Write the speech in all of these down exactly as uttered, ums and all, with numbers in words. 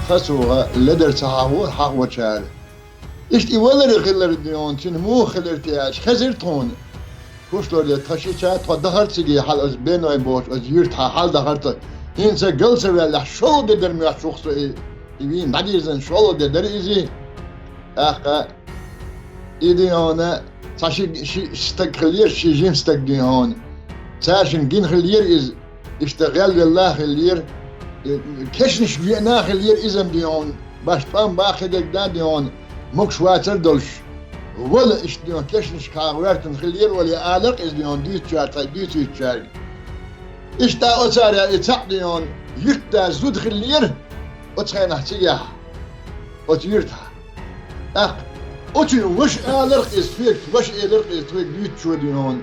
Хасуха ледар ца хьахо, хьахочара. Иштта и валаре хилар дийхьон, цуьнан муха хилар те аьлча, хезира тхуна. Хушдор де тха шича, тхо дахар циге хьал аса беной бохуш, аса юьртахьа хьал дахар тхо. ХӀинца гал ца ваьллехь, шолгӀа де дара моьттуш ву-кх со и, и вийна дӀадирзина шолгӀа де дара иза. ТӀаккха и дийхьона, цхьа ши, ши стаг хилира, ши жима стаг дийхьона. Цаьршинна гина хилира иза, иштта гӀелвелла хилира, э, кешнашка веана хилира иза-м дийхьона, баш тӀом бан кхидерг дан дийхьона, могуш вацар долуш. Вала иштта дийхьона, кешнашкахьа гӀоьртина хилира вала, алар-кх иза дийхьона, дуьйцучара тхайн дуьйцуьйтучаьрга. Иштта оцара и цхьаъ дийхьона, юьртда зуда хилира, оцу хенахь цигахь, оцу юьртахь. ТӀаккха оцуьнан ваша алар-кх иза тхоьга, ваша элира-кх иза тхоьга дуьйцучо дийхьона.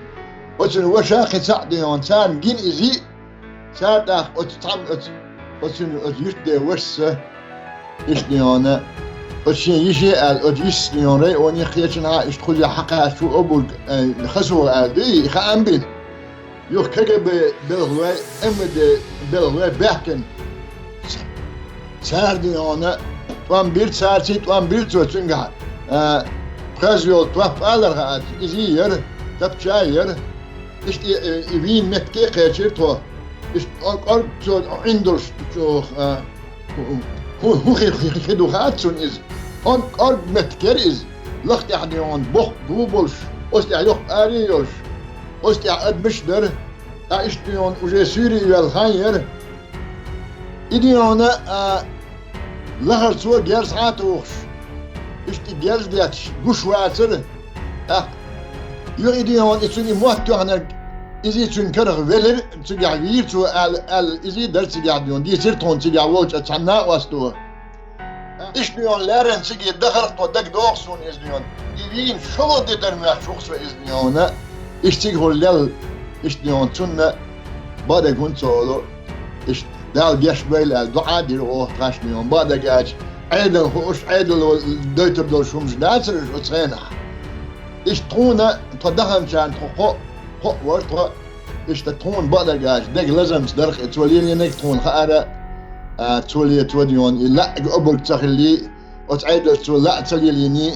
Оцуьнан ваша кхин цхьаъ дийхьона, царна гина иза, цара тӀаккха оцу цхьамма оцу, оцуьнан оцу юьртда вашас иштта дийхьона, оцу шен йише аьлла, оцу йисас дийхьона районе кхечанхьа иштта кхузахь хьакхаьчча ву обарг, э, Хасуха аьлла дуй, и хаам бина. Юха КГБ белхалой, МВД белхалой баьхкина. Цара дийхьона тӀом бира, царций тӀом бира цо цуьнгахь. А, пхеза йолу топ алар хаьа, изий яра, тапча яра. Иштта и, и, и вийна меттиге кхечира тхо. Иштта кӀор-, кӀорга цо Ӏиндалш чӀогӀа, а, ХӀу-, хӀун хи, хи, хи, хи ду хаьа цунна иза? КӀорг-, кӀорга меттиг яра иза. Лаха тӀехь дийхьона бохк ду болуш, оцу тӀехь йоккха аре йолуш, оцу тӀехь адамаш а дара. Ткъа иштта дийхьона уже суьйре йоьлла хан яра. И дийхьона, а, лахара цо герз хьа а тухуш, иштта и герз детташ гуш вацара. ТӀаккха юха и дийхьона и цуьнан и мотт тоьхнарг, изий цуьнан карах велира, цигахь вийра цо аьлла, аьлла, изий дара цигахь дийхьона, дийцира тхуна цигахь волчу цхьана накъосто. Иштта дийхьона леррина цига дахар-кх тхо, дагадогӀу суна иза дийхьона. И вийна шолгӀа де дара моьттуш ву-кх со иза дийхьона. Иштта цига хӀума лелла, иштта дийхьона цунна бакъдерг хӀунда ца олу. Иштта Дала гечдойла аьлла, доӀа а дира оха тхаьш дийхьона. Бакъдерг аьлча, Ӏедал хууш, Ӏедал дойтур долуш хӀумаш дацара уьш оцу хенахь. Иштта тхуна, тхо даханчарна тхо кхоъ, кхоъ вара тхо, иштта тхуна бакъдерг аьлча, дерг лазамца дара-кх и, цо лелийнарг тхуна хаьара, а, цо ле-, цо дийхьона и лаьа обарг ца хиллий, оцу Ӏедалца цо лаьа ца лелийний,